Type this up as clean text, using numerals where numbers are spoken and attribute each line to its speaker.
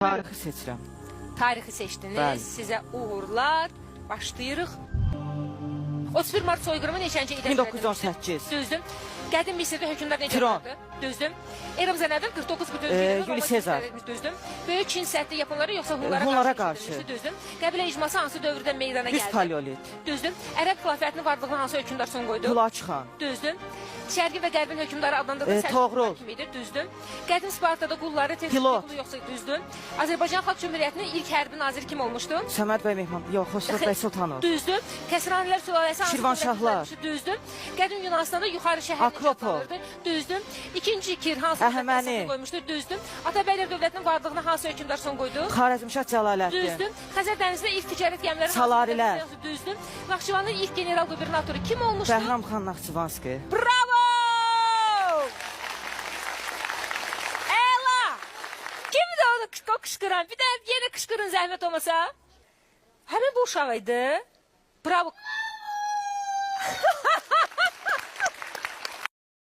Speaker 1: Tarixi seçirəm.
Speaker 2: Tarixi seçdiniz.
Speaker 1: Bəli.
Speaker 2: Sizə uğurlar. Başlayırıq. 31 Mart soyqırımı neçənci ildə
Speaker 1: 1918.
Speaker 2: Düzdür. Qədim Misirdə hökmdar necə
Speaker 1: Firon.
Speaker 2: adlanırdı? Düzdür. Eramıza əvvəl 49,4
Speaker 1: Yuli Sezar.
Speaker 2: Düzdür. Böyük Çin səddi yaponlara yoxsa Hunlara,
Speaker 1: Hunlara
Speaker 2: qarşı?
Speaker 1: qarşı.
Speaker 2: Düzdür. Qəbilə icması hansı dövrdə meydana
Speaker 1: Üst
Speaker 2: gəldi?
Speaker 1: paleolit.
Speaker 2: Düzdür. Ərəb xilafətinin varlığına hansı hökmdar son qoydu?
Speaker 1: Hulaçxan.
Speaker 2: Düzdür. Şərqi və Qərbin hökmdarı adlandırılan Səlcuqlar
Speaker 1: Toğrul.
Speaker 2: kim idi? Düzdür. Qədim Spartada qulları tez
Speaker 1: Pilot.
Speaker 2: qulu yoxsa düzdür. Azərbaycan Xalq Cümhuriyyətinin ilk hərbi naziri kim olmuşdu?
Speaker 1: Səməd bəy Mehman. Yox, Xosrov bəy Sultanov.
Speaker 2: Düzdür. Kəsranilər sülaləsi hansı
Speaker 1: Şirvanşahlar.
Speaker 2: dövlətdə düzdür. Qədim Yunanıstanda yuxarı şəhər necə
Speaker 1: Akropol.
Speaker 2: adlanırdı? Düzdür. İkinci Kir hansı
Speaker 1: Əhəməni.
Speaker 2: dövlətə qoymuşdu? Düzdür. Atabəylər dövlətinin varlığına hansı hökmdar son qoydu?
Speaker 1: Xarəzmşah Cəlaləddin.
Speaker 2: Düzdür. Xəzər dənizində ilk ticarət gəmiləri hansı
Speaker 1: Salarilər.
Speaker 2: dövlətdə Düzdür. Naxçıvanın ilk general qubernatoru kim olmuşdu?
Speaker 1: Bəhram xan Naxçıvanski.
Speaker 2: Bravo! Əla! Kimdir onu o qışqıran? Bir də yenə qışqırın zəhmət olmasa. Həmin bu uşaq idi. Bravo.